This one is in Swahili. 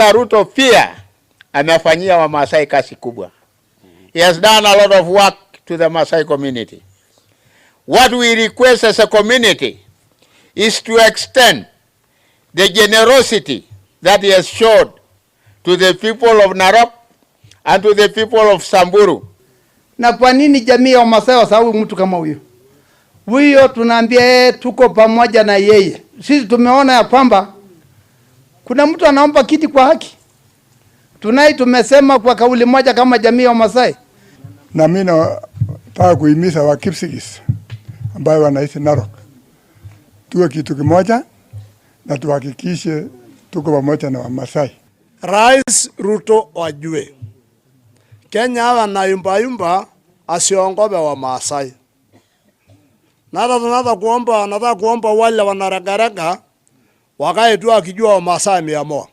Hata Ruto pia amefanyia Wamasai kazi kubwa. He has done a lot of work to the Masai community. What we request as a community is to extend the generosity that he has showed to the people of Narok and to the people of Samburu. Na kwa nini jamii ya Wamasai wasahau mtu kama huyo? Huyo tunaambia yeye tuko pamoja na yeye. Sisi tumeona ya kwamba kuna mtu anaomba kiti kwa haki. Tunai tumesema kwa kauli moja kama jamii ya Wamasai. Na mimi nataka kuhimiza Wakipsigis ambayo wanaishi Narok, tuwe kitu kimoja na tuhakikishe tuko pamoja na Wamasai. Rais Ruto wajue Kenya hawa na yumba yumba asiongope wa Maasai. Na hata tunataka kuomba, nataka kuomba wale wanaregarega wakae tu akijua wa Maasai 100.